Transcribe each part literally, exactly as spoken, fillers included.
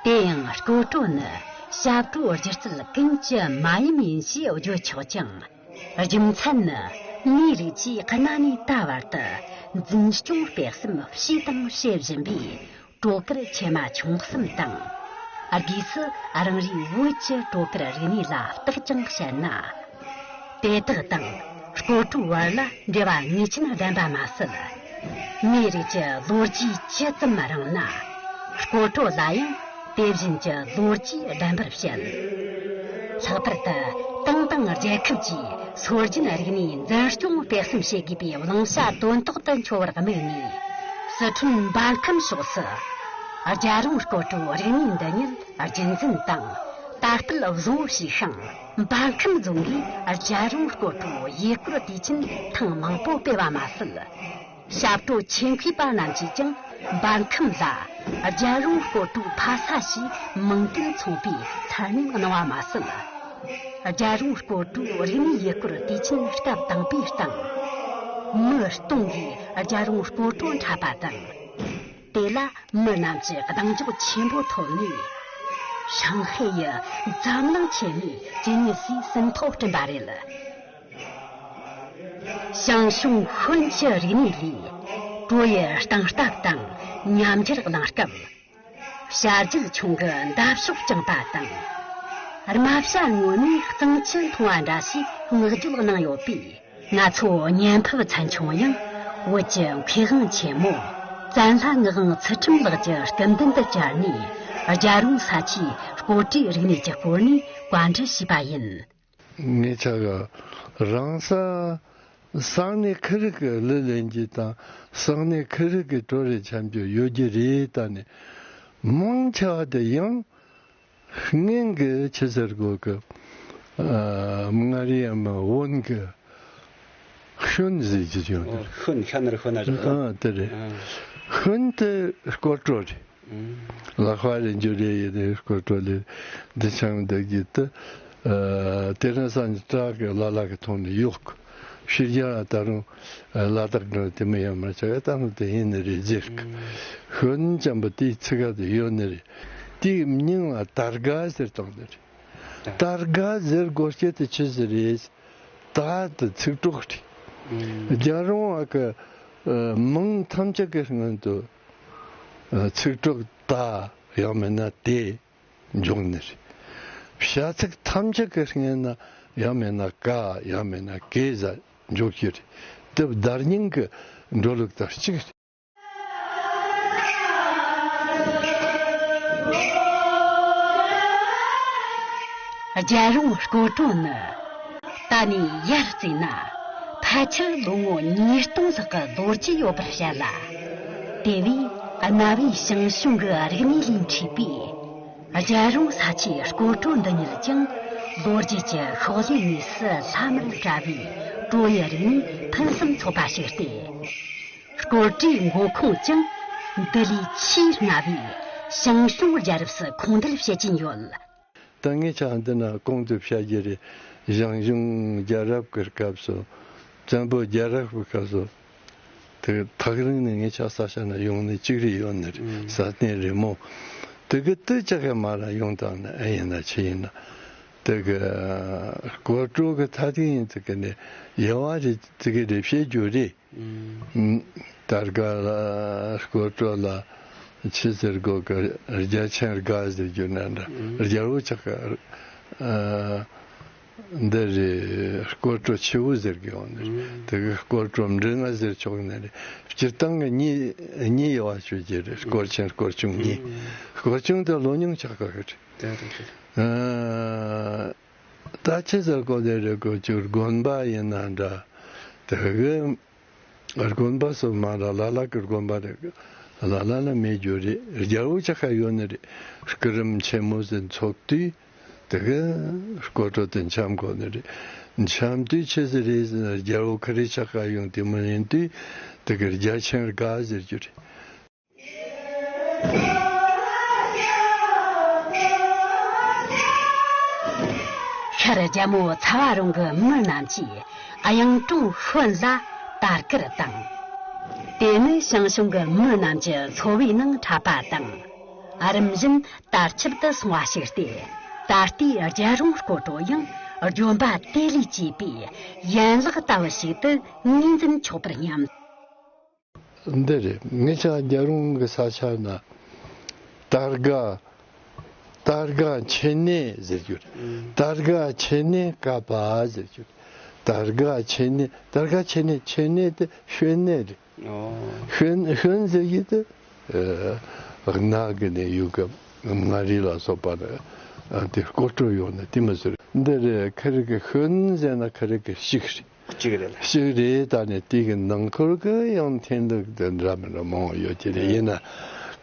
དེ་ཡང་སྐོར་བྲོ་ནི་ཞབས་བྲོ་སྒྱུ་རྩལ་ཀུན་གྱི་མ་ཡིན་ཡིན་ཞེས་བརྗོད་ཆོག་ཅིང་། རྒྱུ་མཚན་ནི་མིའི་རིགས་ཀྱིས་གནའ་ནས་ད་བར་དུ་འཛིན་སྐྱོང་སྤེལ་གསུམ་བྱས་དང་བྱེད་བཞིན་པའི་བྲོ་གར་ཆེ་མ་ཆུང་གསུམ་དང་། སྒོས་སུ་རང་རེའི་བོད་ཀྱི་བྲོ་གར་རིག་གནས་ལ་བརྟག་ཅིང་དཔྱད་ན། དེ་དག་དང་སྐོར་བྲོའི་བར་ལ་འབྲེལ་བ་ངེས་ཅན་ལྡན་པ་མ་ཟད། མིའི་རིགས་ཀྱི་ལོ་རྒྱུས་ཇི་ཙམ་རིང་ན། སྐོར་བྲོ་ལ་ཡང་དེ་བཞིན་གྱི་ལོ་རྒྱུས་ལྡན་པར་བཤད། ལྷག་པར་དུ་ཏང་དང་རྒྱལ་ཁབ་ཀྱིས་སྲོལ་རྒྱུན་རིག་གནས་འཛིན་སྐྱོང་སྤེལ་གསུམ་བྱེད་དགོས་པའི་བླང་བྱ་དོན་ཐོག་ཏུ་འཁྱོལ་བར་དམིགས་ནས། སི་ཁྲོན་འབར་ཁམས་ཕྱོགས་སུ་རྒྱལ་རོང་སྐོར་བྲོའི་རིག་གནས་འདི་ཉིད་རྒྱུན་འཛིན་དང་དར་སྤེལ་བཟང་བོ་བྱས་ཤིང་། འབར་ཁམས་རྫོང་གིས་རྒྱལ་རོང་སྐོར་བྲོའི་ཡུལ་སྐོར་དུས་ཆེན་ཐེངས་མང་པོ་སྤེལ་བ་མ་ཟད། ཞབས་བྲོ་ཆེད་མཁས་པ་རྣམས་ཀྱིས་ཀྱང་འབར་ཁམས་ལ་རྒྱལ་རོང་སྐོར་བྲོའི་ཕ་ས་ཞེས་མིང་དོན་མཚུངས་པའི་མཚན་སྙན་གནང་བ་མ་ཟད། རྒྱལ་རོང་སྐོར་བྲོའི་རིག་གནས་ཡུལ་སྐོར་དུས་ཆེན་སྐབས་དང་པོའི་སྟེང་། མི་སྟོང་གིས་རྒྱལ་རོང་སྐོར་བྲོ་འཁྲབ་པ་དང་། དེ་ལ་མི་རྣམས་ཀྱིས་གདེང་འཇོག་ཆེན་པོ་ཐོབ་ནས། ཧྲང་ཧའེ་ཡི་འཛམ་གླིང་ཆེན་མོའི་ཇི་ནི་སིའི་ཟིན་ཐོ་བསྐྲུན་པ་རེད། ཞང་ཞུང་ཤོན་གྱི་རིག་གནས་ལས་བྲོ་ཡི་སྟངས་སྟབས་དང་ཉམས་འགྱུར་གླེང་སྐབས། བྱ་རྒྱུད་ཆུང་གི་འདབ་གཤོག་བརྐྱངས་པ་དང་། རྨ་བྱ་སྔོན་མོའི་གཙང་ཆུ་འཐུང་བ་འདྲ་ཞེས་བསྔགས་བརྗོད་གནང་ཡོད་པས། ང་ཚོ་བརྙན་ཕབ་ཚན་ཆུང་ཡང་བོད་ཀྱི་མཁས་དབང་ཆེན་མོ་བཙན་ལྷ་ངག་དབང་ཚུལ་ཁྲིམས་ལགས་ཀྱི་སྐུ་མདུན་དུ་བཅར་ནས། རྒྱལ་རོང་ས་ཆའི་སྐོར་བྲོའི་རིག་གནས་ཀྱི་སྐོར་ནས་བཀའ་འདྲི་ཞུས་པ་ཡིན། ངེད་ཅག་གི་རང་ས་ས་གནས་ཁུལ་རིགས་ཀྱི་གླུ་ལེན་རྒྱུ་དང་ས་གནས་ཁུལ་རིགས་ཀྱི་བྲོ་རེ་འཁྲབ་རྒྱུ་ཡོད་རྒྱུ་རེད། ད་ནི་མང་ཆེ་བ་དེ་ཡང་སྔོན་གྱི་ཆི་ཟེར་དགོས་གི། ཨ། མངའ་རིས་ཡམ་བོན་གྱི་ཤོན་ཟེར་གྱི་ཡོད། ཨོ། ཤོན། ཤ་ནར་ཤོན་ན་རེད། ཨ། དེ་རེད། ཨ། ཤོན་དེ་སྐོར་བྲོ་རེད། ཨུམ། ལག་པ་རེ་འཇུ་རེ་ཡེ་རེ་སྐོར་བྲོ་ལེ་འདི་ཆང་འདི་གི་དུ། ཨ། དེ་རིང་སང་ཉིན་བྲག་གི་ལ་ལ་གི་ཐོག་ནས་གཡོག་ཕྱི་རྒྱལ་ལ་ད་རུང་ལ་དྭགས་འགྲོ་དེ་མི་ཡོད་མ་ཆགས། ད་རུང་དེ་ཡིན་ནི་རེད་ཟེར། ཨུམ། ཤོན་ཅམ་པ་དེའི་ཚིག་ག་དེ་ཡོད་ནི་རེད། དེའི་མིང་ལ་དར་དགའ་ཟེར་བཏང་ནི་རེད། དར་དགའ་ཟེར་དགོས་སྐད་དེ་ཆི་ཟིག་རེད། ད་དེ་ཚིག་གྲོགས་རེད། ཨུམ། རྒྱལ་རོང་བ་གི། ཨ། མིང་ཐམས་ཅད་ཀྱི་སྔོན་དུ། ཨ། ཚིག་གྲོགས་ད་ཡང་མིན་ན་དེ་འཇོག་ནི་རེད། བྱ་ཚིག་ཐམས་ཅད་ཀྱི་སྔོན་ན་ཡང་མིན་ན་ཀ་ཡང་མིན་ན་ཀེ་ཟེར་འཇོག་རྒྱུ་རེད། དེ་བརྡ་རྙིང་གི་འགྲོ་ལུགས་དང་གཅིག་རེད། རྒྱལ་རོང་སྐོར་བྲོ་ནི་ད་ནས་ཡར་བརྩིས་ན་ཕལ་ཆེར་ལོ་ངོ་ཉིས་སྟོང་ལྷག་གི་ལོ་རྒྱུས་ཡོད་པར་བཤད་ལ། དེ་བས་གནའ་བོའི་ཞང་ཞུང་གི་རིག་གནས་ལས་འཕྲོས་པའི་རྒྱལ་རོང་ས་ཆའི་སྐོར་བྲོ་འདི་ཉིད་ཀྱང་ལོ་རྒྱུས་ཀྱི་ཤོག་ལྷེ་ངོས་སུ་ལྷམ་མེར་བཀྲ་བའི་བྲོ་ཡི་རིག་གནས་ཕུན་སུམ་ཚོགས་པ་ཞིག་སྟེ། སྐོར་བྲོའི་མགོ་ཁུངས་ཀྱང་འདི་ལས་ཆེས་སྔ་བའི་ཞང་ཞུང་རྒྱལ་རབས་སུ་ཁུངས་འདེད་བྱེད་ཀྱིན་ཡོད། ད་ངས་ཆ་འདི་ན་གོང་དུ་བཤད་རྒྱུ་རེད། ཞང་ཞུང་རྒྱལ་རབས་ཀྱི་སྐབས་སུ། བཙན་པོ་རྒྱལ་རབས་ཀྱི་སྐབས་སུ། དེ་ཐག་རིང་ནས་ངེད་ཅག་ས་ཆ་ན་ཡོང་ནས་ཅིག་རེ་ཡོད་ནི་རེད། ཨུམ། ས་གནས་རི་མོ་དེ་གི་དེ་ཅག་གི་མ་ར་ཡོང་དང་ནི་ཨེ་ཡིན་ན་ཆི་ཡིན་ན། དེ་གི་སྐོར་བྲོ་གི་ཐ་དེ་ཡིན་དེ་གི་ནི་ཡ་བ་རེ་དེ་གི་རེ་བཤད་རྒྱུ་རེད། ཨུམ། དར་དགའ་ལ་སྐོར་བྲོ་ལ་ཆི་ཟེར་གོ་གི། རྒྱ་ཆེན་དགའ་ཟེར་རྒྱུ་ན་འདྲ། ཨུམ། རྒྱལ་པོ་ཅག་གི་ཨ། འདི་རེད། སྐོར་བྲོ་ཆེ་བོ་ཟེར་གི་ཡོང་ནི་རེད། ཨུམ། དེ་གི་སྐོར་བྲོ་འབྲི་ང་ཟེར་ཆོག་ནི་རེད། སྤྱིར་བཏང་གི་གཉིས་གཉིས་ཡོད་བ་ཆོས་ཀྱི་རེད། སྐོར་ཆེན་སྐོར་ཆུང་གཉིས། ཨུམ། སྐོར་ཆུང་དེ་ལོ་ཉུང་ཆགས་གི་རེད། དེ་རེད་དེ་རེད། ཨ། ད་ཆི་ཟེར་གོ་དེ་རེད་གོ། ཅིག་དགོན་པ་ཡིན་ན་འདྲ། དེ་གི་དགོན་པ་སོགས་མ་ར་ལ་ལ་གི་དགོན་པ་རེད། ལ་ལ་ལ་མེད་རྒྱུ་རེད། རྒྱལ་པོ་ཅག་ག་ཡོད་ནི་རེད། སྐུ་རིམ་ཆེན་མོ་ཟེར་ཚོགས་དུས་དེ་གི་སྐོར་བྲོ་དེ་འཆམ་གོ་ནི་རེད། འཆམ་དུས་ཆི་ཟེར་རེད་ཟེར་ན། རྒྱལ་པོ་ཁ་རི་ཅག་ག་ཡོང་དེ་མོ་ཡིན་དུས་དེ་གི་རྒྱ་ཆེན་དགའ་ཟེར་རྒྱུ་རེད། ཤར་རྒྱལ་མོ་ཚ་བ་རོང་གི་མི་རྣམས་ཀྱིས་གཡུང་དྲུང་ཤོན་ལ་དར་དཀར་དང་། དེ་ནི་ཞང་ཞུང་གི་མི་རྣམས་ཀྱི་འཚོ་བའི་ནང་འཁྲབ་པ་དང་། རིམ་བཞིན་དར་ཁྱབ་ཏུ་སོང་བ་ཞིག་སྟེ། ད་ལྟའི་རྒྱལ་རོང་སྐོར་བྲོ་ཡང་ལྗོན་པ་དེ་ལས་སྐྱེས་པའི་ཡན་ལག་ལྟ་བུ་ཞིག་ཏུ་ངོས་འཛིན་ཆོག་པར་སྙམ། འདི་རེད། ངེད་ཅག་རྒྱལ་རོང་གི་ས་ཆ་ན་དར་དགའ། དར་དགའ་མཆེད་གནས་ཟེར་རྒྱུ་རེད། ཨུམ། དར་དགའ་མཆེད་གནས་ཀ་པ་ཟེར་རྒྱུ་རེད། དར་དགའ་མཆེད་གནས། དར་དགའ་མཆེད་གནས། མཆེད་གནས་དེ་ཤོན་གནས་རེད། ཨོ། ཤོན་ཤོན་ཟེར་གྱི་དེ་ཨ་གནའ་གི་ནས་ཡོད་གི། མངའ་རིས་ལ་སོགས་པ་ལ་ཨ་དེ་སྐོར་བྲོ་ཡོང་ནས་དེ་མི་ཟེར། འདི་རེད། ཁ་རི་གི་ཤོན་ཟེར་ན་ཁ་རི་གི་ཤིག་རེད། གཅིག་རེད་ལ། ཞིག་རེད། ད་ནི་དེ་གི་ནང་ཁུལ་གི་ཡང་འཐེན་ལུགས་དེ་འདྲ་མི་འདྲ་མང་བོ་ཡོད་ཀྱི་རེད། ཡིན་ན་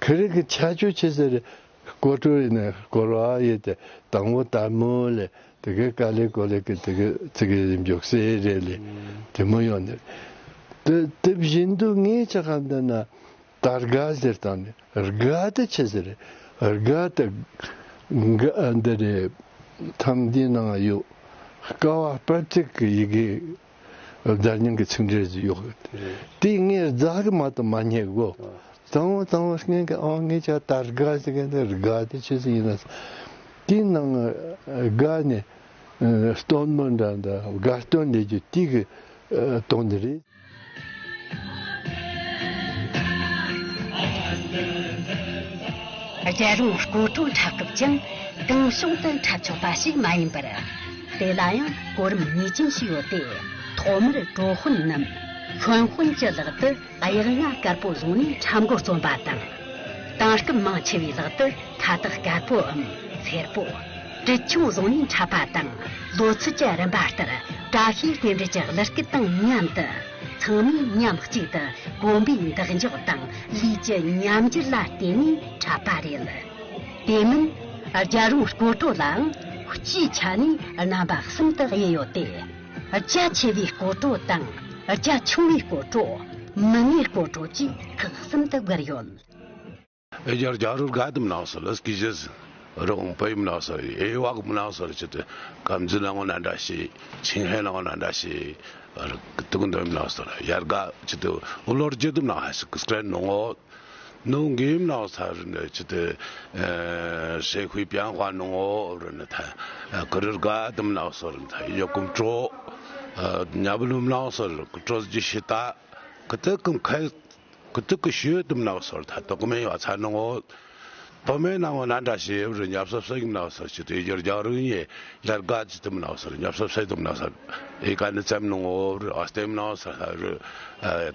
ཁི་རི་གི་ཁྱད་ཆོས་ཆེ་ཟེར་རེད། སྐོར་བྲོ་ཡིན་ན་སྐོར་བ་ཡོད་དེ། དང་པོ་དར་མོ་ལས་དེ་གི་དཀའ་ལས་གོ་ལས་གི་དེ་གི་ཚིག་གི་མགྱོགས་སེ་རེད་ལས། དེ་མོ་ཡོང་ནས་དེ་དེ་བཞིན་དུ་ངས་ཆ་ག་འདི་ན། ད་དགའ་ཟེར་དང་ནི་དགའ་དེ་ཆི་ཟེར། དགའ་དེ་འདི་རེད། ཐང་འདིའི་ནང་ཡོད། ཀ་བ་པར་ཏིག་གི་ཡི་གེ་བརྡ་རྙིང་གི་ཚིག་འགྲེལ་ཡོད། དེ་ངས་རྫ་གི་མ་གཏོགས་མ་རྙེད་གོ། དང་པོ་དང་པོ་ངས་ཀྱི་ཨང་ངས་ཀྱང་ད་དགའ་ཟེར་གི་འདི་དགའ་དེ་ཆི་ཟིག་ཡིན་ན། དེའི་ནང་དགའ་ནི་སྟོན་མོ་འདྲ་འདྲ་དགའ་སྟོན་ལས་རྒྱུ་དེ་གི་སྟོན་འདི་རེད། རྒྱལ་རོང་སྐོར་བྲོ་འཁྲབ་སྐབས་ཀྱང་གང་བྱུང་དུ་འཁྲབ་ཆོག་པ་ཞིག་མ་ཡིན་པར། དེ་ལ་ཡང་གོ་རིམ་ངེས་ཅན་ཞིག་ཡོད་དེ། ཐོག་མར་བྲོ་དཔོན་ནམ་ཤོན་དཔོན་གྱི་ལག་ཏུ་གཡག་རྔ་དཀར་པོ་བཟུང་ནས་འཁྲབ་མགོ་རྩོམ་པ་དང་། དེང་སྐབས་མང་ཆེ་བའི་ལག་ཏུ་ཁ་བཏགས་དཀར་པོའམ་སེར་པོ། དྲིལ་ཆུང་བཟུང་ནས་འཁྲབ་པ་དང་། ལོ་ཚོད་ཀྱི་རིམ་པ་ལྟར་བཀྲ་ཤིས་རྟེན་འབྲེལ་གྱི་གླུ་སྐད་དང་མཉམ་དུ། ཚང་མས་མཉམ་གཅིག་ཏུ་གོམ་པའི་འདེགས་འཇོག་དང་ལུས་ཀྱི་ཉམས་འགྱུར་ལ་བརྟེན་ནས་འཁྲབ་པ་རེད། དེ་མིན་རྒྱལ་རོང་སྐོར་བྲོ་ལའང་སྤྱིའི་ཆ་ནས་རྣམ་པ་གསུམ་དུ་དབྱེ་ཡོད་དེ། རྒྱ་ཆེ་བའི་སྐོར་བྲོ་དང་རྒྱ་ཆུང་བའི་སྐོར་བྲོ། མི་སྣའི་སྐོར་བྲོ་བཅས་ཁག་གསུམ་དུ་བགར་ཡོད། ཨེ་རྒྱ་རྒྱ་རུ་དགའ་དུམ་ནང་སོ་ལ་སྐྱིད་ཤེས་རོང་པའི་མ་ནང་སོ་ཨེ་བག་མ་ནང་སོ་ཅི་ཏི་ཀམ་ཛི་ནང་ངོ་ན་འདྲ་ཤི། ཆིང་ཧེ་ནང་ངོ་ན་འདྲ་ཤི། ཨ་རུ་ཏུ་ཀུན་དོ་མ་ནང་སོ་ལ་ཡར་དགའ་ཅི་ཏི་ཨུ་ལོར་ཇེ་དུམ་ནང་ཧ་སི་ཀི་སྐྲན་ནོ་ངོ་ནོ་གི་མ་ནང་སོ་རུ་ནེ་ཅི་ཏི་ཨེ་ཧྲེ་ཁུའི་པྱང་ཧྭ་ནོ་ངོ་རུ་ནེ་ཐ་ཨ་ཀི་རུ་དགའ་དུམ་ནང་སོ་རུ་ཐ་ཡོ་ཀུམ་ཀྲོ་ཨ་ཉ་བུ་ལུམ་ནང་སོ་རུ་ཀི་ཀྲོ་ཇི་ཤི་ཏ་ཀི་ཏི་ཀུམ་ཁ་ཀི་ཏི་ཀི་ཤོད་དུམ་ནག་སོར་ཐ་དོག་མེ་ཡོ་ཚ་ནོ་ངོ་། དོ་མེ་ནང་ངོ་ན་འདྲ་ཤེས་རུ་ཉབ་སོ་སོ་ཡིན་ནག་སོར་ཅི་ཏི་ཡོར་རྒྱག་རུ་ཡེ་ཡར་ག་ཅི་དུམ་ནག་སོར་ཉབ་སོ་སོ་དུམ་ནག་སོར་ཨེ་ཀ་ནི་ཙམ་ནོ་ངོ་རུ་ཨ་སྟེམ་ནག་སོར་ཐ་རུ་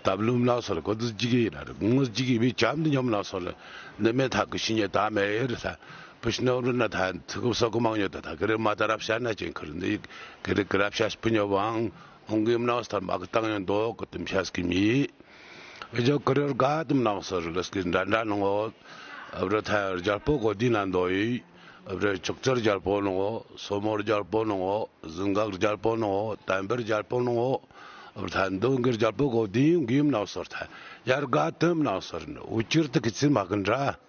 ཏབ་ལུམ་ནག་སོར་གོ་དུ་ཇི་གི་ཡིན་ན་རུ་ངོ་ཇི་གི་བི་ཅམ་དུ་ཉམ་ནག་སོར་ནི་མེ་ཐ་ཀི་ཤི་ཉེ་ད་མེ་རུ་ཐ་པུ་ཤི་ནོ་རུ་ན་ཐ་ཐུ་ཀུབ་སོ་ཀུ་མང་ཉོ་ད་ཐ་ཀི་རི་མ་ད་རབ་ཤ་ན་ཅན་ཁུར་ནི་ཀི་རི་ཀི་རབ་ཤ་སྤུ་ཉོ་བང་ཧོང་གི་ཡམ་ནག་སོར་མ་ཀི་ཏང་ཉོ་འདོ་ཀི་དུམ་ཤ་སྐི་མི། ཨེ་ཇོ་ཀི་རོར་ག་དུམ་ནག་སོར་ལ་སྐྱིད་འདྲ་འདྲ་ནོ་ངོ་། ཨབ་ར་ཐ་རྒྱལ་པོ་གོ་དི་ན་འདོ་ཡི། ཨབ་ར་ཅོག་ཙར་རྒྱལ་པོ་ནོ་ངོ་། སོ་མོར་རྒྱལ་པོ་ནོ་ངོ་། ཟིང་གག་རྒྱལ་པོ་ནོ་ངོ་། དམ་པར་རྒྱལ་པོ་ནོ་ངོ་། ཨབ་ར་ཐ་འདོ་གི་རྒྱལ་པོ་གོ་དི་ཡུང་གི་ཡུམ་ནག་སོར་ཐ་ཡར་ག་དུམ་ནག་སོར་ནི་འུ་ཅིར་དུ་གི་ཚི་མ་གི་འདྲ།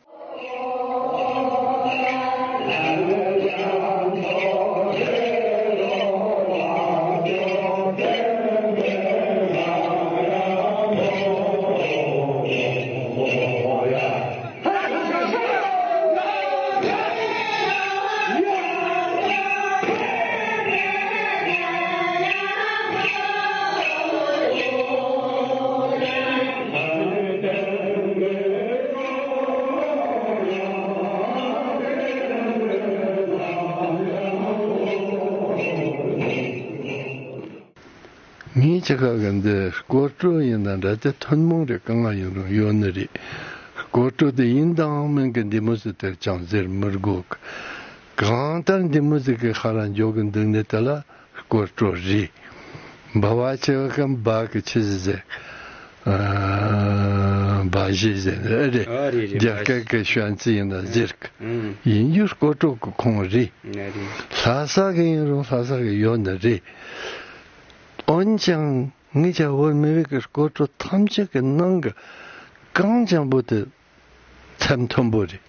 ཅི་ག་གི་འདི་སྐོར་བྲོ་ཡིན་ན་འདྲ་དེ་ཐུན་མོང་རེད། གང་ང་ཡིན་རུང་ཡོད་ནི་རེད། སྐོར་བྲོ་དེ་ཡིན་དང་མིན་གི་འདི་མོ་ཟིག་དེར་ཅང་ཟེར་མི་དགོས་གི། གང་ལྟར་འདི་མོ་ཟིག་གི་ཧ་ར་འཇོག་གི་འདུག་ནི་དེ་ལ་སྐོར་བྲོ་རེད། འབའ་བ་ཆེ་བ་གམ་འབའ་གི་ཆི་ཟིག་ཟེར། ཨ། འབའ་གཞས་ཟེར་ནི་ཨེ་རེད། ཨ་རེད་རེད། རྒྱ་སྐད་གི་བཤད་ཚུལ་ཡིན་ན་ཟེར་གི། ཨང་། ཡིན་རྒྱུ་སྐོར་བྲོ་གི་ཁོངས་རེད། ཨ་རེད། ལྷ་ས་གི་ཡིན་རུང་ལྷ་ས་གི་ཡོད་ནི་རེད། འོན་ཀྱང་ངས་ཀྱང་བོད་མི་རིགས་ཀྱི་སྐོར་བྲོ་ཐམས་ཅད་ཀྱི་ནང་གི་གངས་ཅན་པོ་དེ་ཚད་མཐོན་པོ་རེད།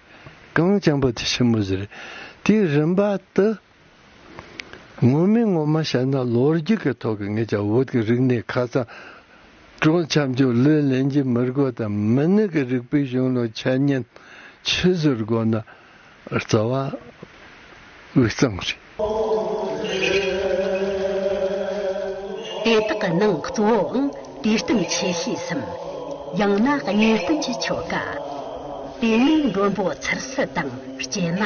གངས་ཅན་པོ་དེ་ཆེན་པོ་ཟིག་རེད། དེའི་རིམ་པ་དེ་ངོ་མའི་ངོ་མ་བཤད་ན་ལོ་རྒྱུས་ཀྱི་ཐོག་གི་ངས་ཀྱང་བོད་ཀྱི་རིག་གནས་ཁ་སང་གྲོང་ཁྱབ་འཇུག་ལོས་ལེན་གྱི་མི་དགོས་དང་མི་ནུས་ཀྱི་རིག་པའི་གཞུང་ལུགས་འཆད་ཉན་ཆི་ཟིག་དགོས་ན། རྩ་བ་དབུས་གཙང་རེད། དེ་དག་གི་ནང་གཙོ་བོའང་དུས་གཏམ་ཆེ་ཤོས་སམ། ཡང་ན་གཉིས་གཏམ་གྱི་ཆོ་ག། དེ་ནས་མགྲོན་པོ་ཚུར་གསོད་དང་སྐྱེལ་མ།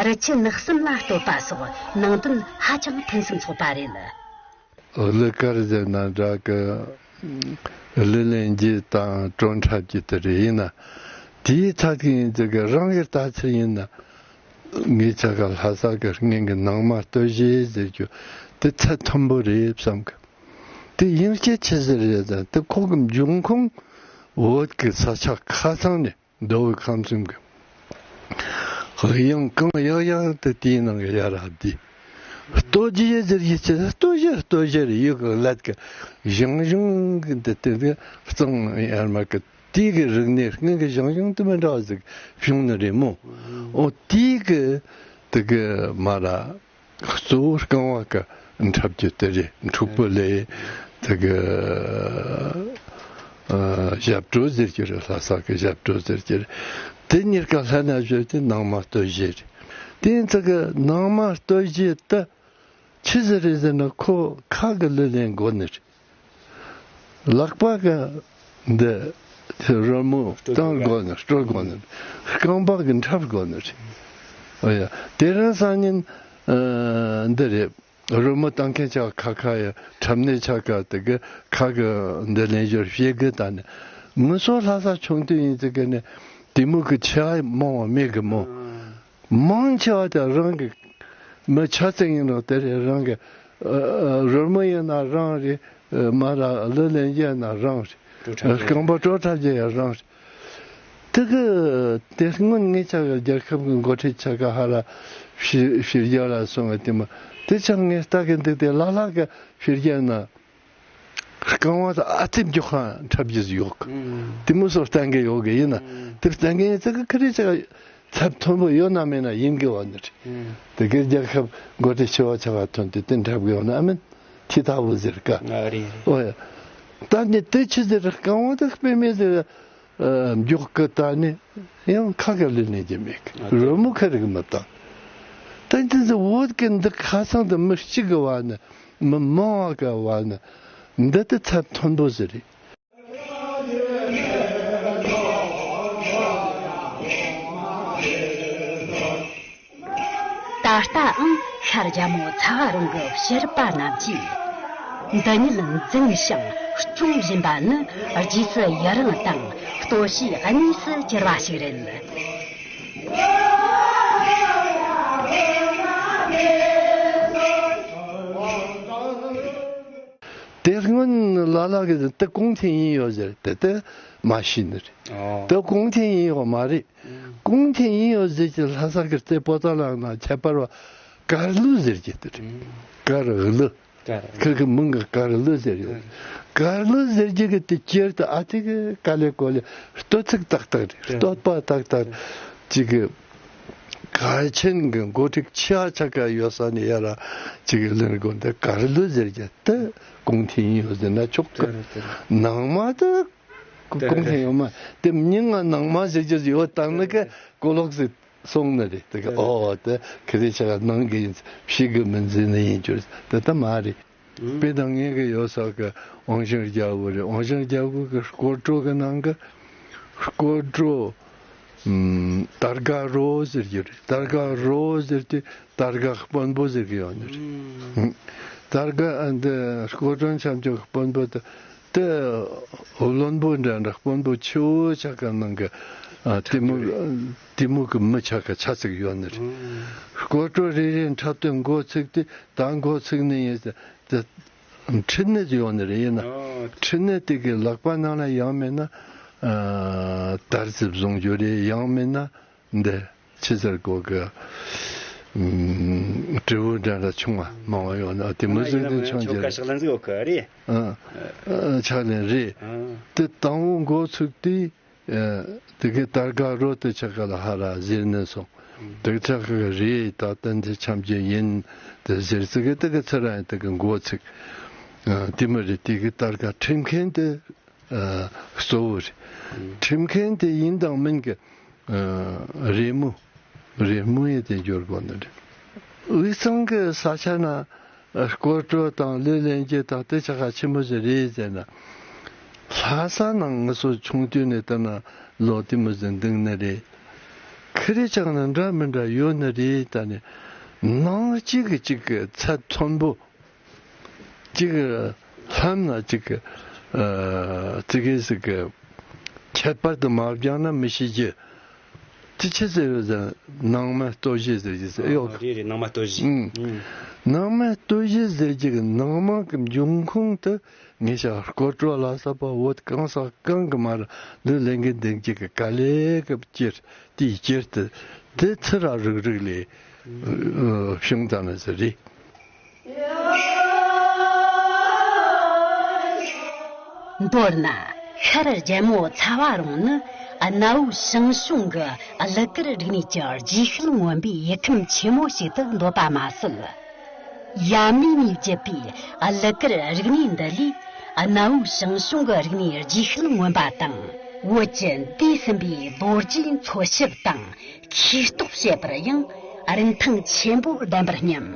རི་ཆུ་ནགས་གསུམ་ལ་བསྟོད་པ་སོགས་ནང་དོན་ཧ་ཅང་ཕུན་སུམ་ཚོགས་པ་རེད། གླུ་གར་ཟེར་ན་འདྲ་གི། གླུ་ལེན་རྒྱུ་དང་བྲོ་འཁྲབ་རྒྱུ་དེ་རེད། ཡིན་ན་དེའི་ཚབ་ཀྱི་ཡིན་ཚུལ་གི་རང་གི་ལྟ་ཚུལ་ཡིན་ན། ངའི་ཆ་ག་ལྷ་ས་གི་སྔོན་གི་ནང་མ་སྟོད་གཞས་ཟེར་རྒྱུ་དེ་ཚད་མཐོན་པོ་རེད་བསམ་གི། དེ་ཡིན་སྐྱེ་ཆི་ཟིག་རེད་ཟེར་ན་དེ་ཁོ་གི་འབྱུང་ཁུངས་བོད་ཀྱི་ས་ཆ་ཁ་ཚང་ནས། མདོ་དབུས་ཁམས་གསུམ་གྱི་དབྱངས་གང་ཡག་ཡག་དེ་དེའི་ནང་གི་ཡ་ར་བསྡུས། སྟོད་གཞས་ཟེར་གྱི་ཆེ་སྟོད་གཞས་སྟོད་གཞས་རེད། ཡུལ་གི་གླད་ཀྱི་ཞང་ཞུང་གི་འདི་དེ་གཙང་ཡར་མར་གི་དེའི་གི་རིག་གནས་སྔོན་གི་ཞང་ཞུང་དེ་མི་འདྲ་བ་ཟིག་བྱུང་ནི་རེད་མོ། ཨོ་དེའི་གི་དེ་གི་མ་ར། གཙོ་བོ་རྐང་བ་ཀ་འཁྲབ་རྒྱུ་དེ་རེད། འཁྲུག་པོ་ལས་དེ་གི་ཨ་ཞབས་བྲོ་ཟེར་རྒྱུ་རེད། ལྷ་ས་གི་ཞབས་བྲོ་ཟེར་རྒྱུ་རེད། དེ་གཉིས་ཀ་ལྷན་ན་བཞག་དེ་ནང་མ་སྟོད་གཞས་རེད། དེ་ཡིན་ཙང་གི་ནང་མ་སྟོད་གཞས་དེ་ཆི་ཟིག་རེད་ཟེར་ན་ཁོ་ཁ་གི་གླུ་ལེན་དགོས་ནི་རེད། ལག་པ་གི་འདི་རོལ་མོ་བཏང་དགོས་ནི། དཀྲོལ་དགོས་ནི། རྐང་པ་གི་འཁྲབ་དགོས་ནི་རེད། ཨོ་ཡ། དེ་རིང་སང་ཉིན་ཨ་འདི་རེད། རོལ་མོ་བཏང་མཁན་ཆ་ཁ་ཁ་ཡ་འཁྲབ་ནས་ཆ་ཁ་དེ་གི་ཁ་གི་འདི་ལེན་ཞོར་བཤད་གི་ད་ནི་ང་ཚོ་ལྷ་ས་ཆུང་དུས་ཡིན་ཙི་གི་ནི་དེ་མོ་གི་ཆེ་བ་མང་བ་མེད་གི་མོ། མང་ཆེ་བ་དེ་རང་གི་མི་ཆ་ཚང་ཡིན་ནོ་དེ་རེད། རང་གི་ཨ་ཨ་རོལ་མོ་ཡིན་ན་རང་རེད། ཨ་མ་ར་གླུ་ལེན་རྒྱུ་ཡིན་ན་རང་རེད། བྲོ་འཁྲབ་རྒྱུ་རྐང་པ་བྲོ་འཁྲབ་རྒྱུ་ཡང་རང་རེད། དེ་གི་དེ་སྔོན་ངའི་ཆ་གི་རྒྱལ་ཁབ་ཀྱི་འགོ་ཁྲིད་ཆ་ག་ཧ་ལ་ཕྱི་ཕྱི་རྒྱལ་ལ་སོང་བ་དེ་མོ་དེ་ཆ་ངས་ལྟ་གི་འདུག་དེ་ལ་ལ་གི་ཕྱི་རྒྱལ་ན། རྐང་བ་དང་ཨ་ཙི་མགྱོགས་ཁ་འཁྲབ་རྒྱུ་ཡོད་གི། ཨང་། དེ་མོ་སོགས་བསྟན་གི་ཡོད་གི་ཡིན་ན། ཨང་། དེ་བསྟན་གི་ཡིན་ཙི་གི་ཁི་རི་ཅག་ཚབ་མཐོན་པོ་ཡོད་ན་མེད་ན་ཡིན་གི་བ་ནི་རེད། ཨང་། དེ་གི་རྒྱལ་ཁབ་འགོ་ཁྲིད་ཆེ་བ་ཆ་བ་ཐོན་ཏེ་དེ་འཁྲབ་གི་ཡོད་ན་ཨ་མིན་ཐི་ཐ་བུ་ཟེར་ག་ཨ་རེད་རེད། ཨོ་ཡ། ད་ནི་དེ་ཆི་ཟེར་རྐང་བ་དང་དཔེ་མེད་ཟེར། ཨ་མགྱོགས་གི་ད་ནི་ཡང་ཁ་ག་ལེ་ནས་ཀྱི་མེད་གི། ཨ་རོལ་མོ་ཁ་རིག་མི་བཏང་། ད་དེ་ཚོ་བོད་གི་འདི་ཁ་སང་དུ་མི་གཅིག་གི་བ་ནི། མི་མང་བ་ག་བ་ནི་འདི་ལྟ་ཚད་མཐོན་པོ་ཟིག་རེད། ད་ལྟའང་ཤར་རྒྱ་མོ་ཚ་བ་རོང་གི་ཕྱི་རབས་པ་རྣམས་ཀྱིས་འདི་ཉིད་འཛིན་ཞིང་སྐྱོང་བཞིན་པ་ནི་རྗེས་སུ་ཡི་རང་དང་སྟོབས་ཤུགས་གཉིས་སུ་གྱུར་པ་ཞིག་རེད། དེ་སྔོན་ལ་ལ་གི་དེ་གུང་ཐེན་ཡིན་ཡོད་ཟེར་དེ་དེ་མ་ཤེས་ནི་རེད། ཨོ། དེ་གུང་ཐེན་ཡིན་ཡོད་མ་རེད། ཨང་། གུང་ཐེན་ཡིན་ཡོད་ཟེར་གྱི་ལྷ་ས་གི་རྩེ་པོ་ཏ་ལ་ན་ཁྱད་པར་བ་དཀར་གླུ་ཟེར་གྱི་དེ་རེད། ཨང་། དཀར་གླུ། དཀར། ཁི་གི་མིང་གི་དཀར་གླུ་ཟེར་ཡོད། དཀར། དཀར་གླུ་ཟེར་གྱི་གི་དེ་སྐྱེར་དུ་ཨ་ཐི་གི་དཀའ་ལས་གོ་ལས་བསྟོད་ཚིག་ཏག་ཏག་རེད། བསྟོད་པ་ཏག་ཏག་ཅིག་གི། གལ་ཆེན་གྱི་འགོ་ཁྲིད་ཆེ་བ་ཆ་ག་ཡོད་ས་ནས་ཡ་ར་ཅིག་གི་ལེན་དགོས་འདི་དཀར་གླུ་ཟེར་གྱི་དེ་གུང་ཐེན་ཡིན་ཡོད་ཟེར་ན་ཆོག་གི། ནང་མ་དེ་གུང་ཐེན་ཡོད་མ་དེ་མྱིང་ང་ནང་མ་ཟེར་གྱི་ཡོད་དང་ནི་གི་གོ་ལོག་ཟེར་སོང་ནི་རེད། དེ་གི་ཨོ་དེ་ཁི་རེ་ཆ་ག་ནང་གི་ཡིན་ཕྱི་གི་མི་འཛིན་ནི་ཡིན་གྱུར་དེ་ད་མ་རེད། དཔེ་དང་ངེད་ཀྱི་ཡོད་ས་གི་དབང་ཞང་རྒྱལ་པོ་རེད། དབང་ཞང་རྒྱལ་པོ་གི་སྐོར་བྲོ་གི་ནང་གི་སྐོར་བྲོ་ཨམ་དར་དཀར་རོ་ཟེར་རྒྱུ་རེད། དར་དཀར་རོ་ཟེར་དུས་དར་དཀར་དཔོན་པོ་ཟེར་གི་ཡོད་ནི་རེད། དར་དཀར་འདི་སྐོར་བྲོ་འཆམ་ཆོག་གི་དཔོན་པོ་དེ་དེ་བློན་པོ་འདྲ་འདྲ་དཔོན་པོ་ཆེ་བོ་ཆ་ག་ནང་གི་ཨ་དེ་མོ་དེ་མོ་གི་མི་ཆ་ག་ཆ་ཚིག་ཡོད་ནི་རེད། སྐོར་བྲོ་རེ་རེ་འཁྲབ་སྟེ་འགོ་ཚུགས་ཏེ་ད་འགོ་ཚུགས་ནི་ཡིན་ཟེར་དེ། ཁྲིད་ནི་ཡོང་ནི་རེད། ཡིན་ན་ཨོ། ཁྲིད་ནི་དེ་གི་ལག་པ་ནང་ལ་ཡང་མེད་ན་ཨ་དར་ཙིབ་བཟུང་རྒྱུ་རེད། ཡང་མེད་ན་འདི་ཕྱི་ཟེར་གོ་གི་ཨམ་གྲི་བོ་འདྲ་འདྲ་ཆུང་བ་མང་བ་ཡོང་ན་དེ་མི་ཟིག་དེ་ཆང་ཆོ་ག་རྒྱུ་ཕྱག་ལེན་ཟིག་ཡོད་གི་རེད། ཨ་ཨ་ཕྱག་ལེན་རེད། ཨ་དེ་དང་བོ་འགོ་ཚུགས་དུས། ཨ་དེ་གའི་དར་དཀར་རོ་དེ་ཆ་ག་ལ་ཧ་ར་ཟེར་ནས་སོང་། དེ་ཆ་ག་རེད་ད་ཏན་ཏན་འཆམ་རྒྱུ་ཡིན་དེ་ཟེར་ཚིག་གི་དེ་གི་ཚེ་རང་ཡིན་དེ་གི་འགོ་ཚུགས། ཨ་དེ་མི་རེད། དེ་གི་དར་དཀར་ཁྲིམས་མཁན་དེ་ཨ་གཙོ་བོ་རེད། ཁྲིམས་མཁན་དེ་ཡིན་དང་མིན་གི་ཨ་རེས་མོ་རེས་མོ་ཡིན་དེ་འབྱོར་དགོས་ནི་རེད། དབུས་གཙང་གི་ས་ཆ་ན། སྐོར་བྲོ་དང་གླུ་ལེན་རྒྱུ་དང་དེ་ཆ་ག་ཆི་མོ་ཟིག་རེད་ཟེར་ན། ལྷ་ས་ནང་ང་ཚོ་ཆུང་དུས་ནས་བལྟས་ན་ལོ་དེ་མོ་ཟིག་འདུག་ནི་རེད། ཁི་རི་ཅག་ནི་འདྲ་མི་འདྲ་ཡོད་ནི་རེད། ད་ནི་ནང་གཅིག་གི་གཅིག་གི་ཚད་མཐོན་པོ་གཅིག་གི་ལྷམ་ན་གཅིག་གི་ཨ་ཙི་གེ་ཟིག་གི་ཁྱད་པར་དུ་མ་སྦྱངས་ན་མི་ཤེས་རྒྱུ། དེ་ཆི་ཟེར་བ་ཟེར་ན་ནང་མ་སྟོད་གཞས་ཟེར་གྱི་ཟེར་ཨེ་ཡོད། རེད་རེད། ནང་མ་སྟོད་གཞས། ཨུམ། ནང་མ་སྟོད་གཞས་ཟེར་གྱི་གི་ནང་མ་གི་འབྱུང་ཁུངས་དེ་ངེད་ཅག་སྐོར་བྲོ་ལ་སོགས་པ་བོད་གང་ས་གང་གི་མར་གླུ་ལེན་གི་འདུག་གི་ག་ལེ་གི་སྤྱིར་དེའི་སྤྱིར་དུ་དེ་ཚུ་ར་རིག་རིག་ལས་བྱུང་ད་ནི་ཟེར་རེད། མདོར་ན་ཤར་རྒྱལ་མོ་ཚ་བ་རོང་ནི་གནའ་བོའི་ཞང་ཞུང་གི་གླུ་གར་རིག་གནས་ཀྱི་རྗེས་ཤུལ་མངོན་པའི་ཡུལ་ཁམས་ཆེན་མོ་ཞིག་ཏུ་འདོད་པ་མ་ཟད། ཡབ་མེས་ནས་བརྒྱུད་པའི་གླུ་གར་རིག་གནས་འདི་ལས་གནའ་བོའི་ཞང་ཞུང་གི་རིག་གནས་རྗེས་ཤུལ་མངོན་པ་དང་བོད་ཀྱི་འདས་ཟིན་པའི་ལོ་རྒྱུས་འཚོལ་ཞིབ་དང་ཤེས་རྟོགས་བྱེད་པར་ཡང་རིན་ཐང་ཆེན་པོ་ལྡན་པར་སྙམ།